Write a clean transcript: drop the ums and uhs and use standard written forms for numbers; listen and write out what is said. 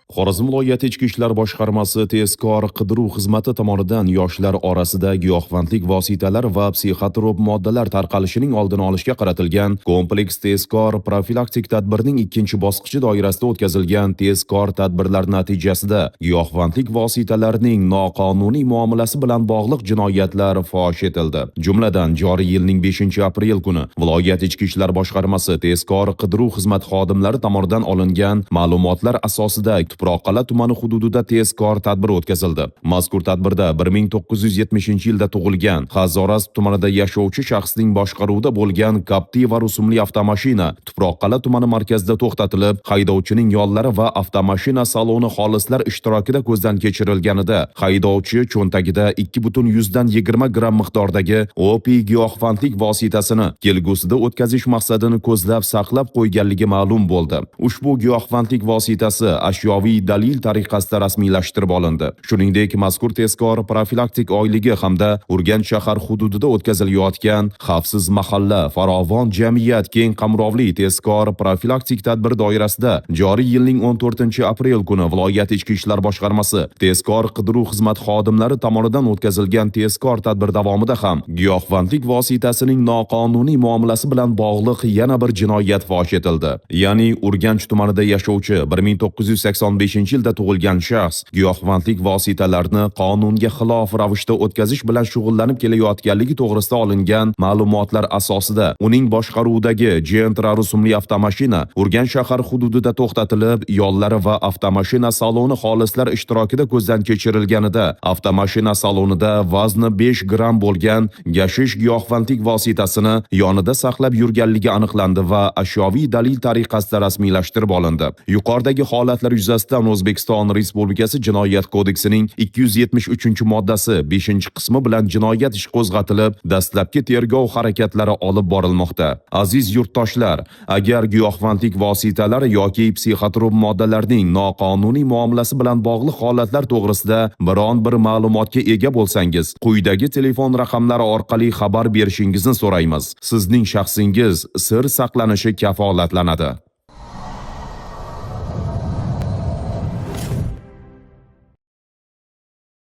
Xorazm viloyati Ichki ishlar boshqarmasi tezkor qidiruv xizmati tomonidan yoshlar orasida giyohvandlik vositalari va psixotrop moddalar tarqalishining oldini olishga qaratilgan kompleks tezkor profilaktik tadbirning ikkinchi bosqichi doirasida o'tkazilgan tezkor tadbirlar natijasida giyohvandlik vositalarining noqonuniy muomalasi bilan bog'liq jinoyatlar fosh etildi. Jumladan, joriy yilning 5-aprel kuni viloyat Ichki ishlar boshqarmasi tezkor qidiruv xizmati xodimlari tomonidan olingan ma'lumotlar asosida Tuproqqal'a tumani hududida tezkor tadbir o'tkazildi. Mazkur tadbirda 1970-yilda tug'ilgan, Hazorasp tumanida yashovchi shaxsning boshqaruvida bo'lgan Captiva rusumli avtomashina Tuproqqal'a tumani markazida to'xtatilib, haydovchining yollari va avtomashina saloni xolislar ishtirokida ko'zdan kechirilganida haydovchi cho'ntagida 2,20 gramm miqdordagi opiy giyohvandlik vositasini kelgusida o'tkazish maqsadini ko'zlab saqlab qo'yganligi ma'lum bo'ldi. Ushbu giyohvandlik vositasi ashyoviy dalil tariqasida rasmiylashtirib olindi. Shuningdek, mazkur tezkor profilaktik oyligi hamda Urganch shahar hududida o'tkazilayotgan Xavfsiz mahalla, farovon jamiyat keng qamrovli tezkor profilaktik tadbir doirasida joriy yilning 14-aprel kuni viloyat Ichki ishlar boshqarmasi tezkor qidiruv xizmati xodimlari tomonidan o'tkazilgan tezkor tadbir davomida ham giyohvandlik vositasining noqonuniy muomalasi bilan bog'liq yana bir jinoyat fosh etildi. Ya'ni Urganch tumanida yashovchi 1985-yilda tug'ilgan shaxs giyohvandlik vositalarini qonunga xilof ravishda o'tkazish bilan shug'ullanib kelayotganligi to'g'risida olingan ma'lumotlar asosida uning boshqaruvidagi Gentra rusumli avtomashina Urganch shahar hududida to'xtatilib, yollari va avtomashina saloni xolislar ishtirokida ko'zdan kechirilganida avtomashina salonida vazni 5 gramm bo'lgan gashish giyohvandlik vositasini yonida saqlab yurganligi aniqlandi va ashyoviy dalil tariqasida rasmiylashtirib olindi. Yuqoridagi holatlar yuzasidan O'zbekiston Respublikasi Jinoyat kodeksining 273-moddasi 5-qismi bilan jinoyat ishi qo'zg'atilib, dastlabki tergov harakatlari olib borilmoqda. Aziz yurtdoshlar, agar giyohvandlik vositalari yoki psixotrop moddalarning noqonuniy muomalasi bilan bog'liq holatlar to'g'risida biron bir ma'lumotga ega bo'lsangiz, quyidagi telefon raqamlari orqali xabar berishingizni so'raymiz. Sizning shaxsingiz sir saqlanishi kafolatlanadi.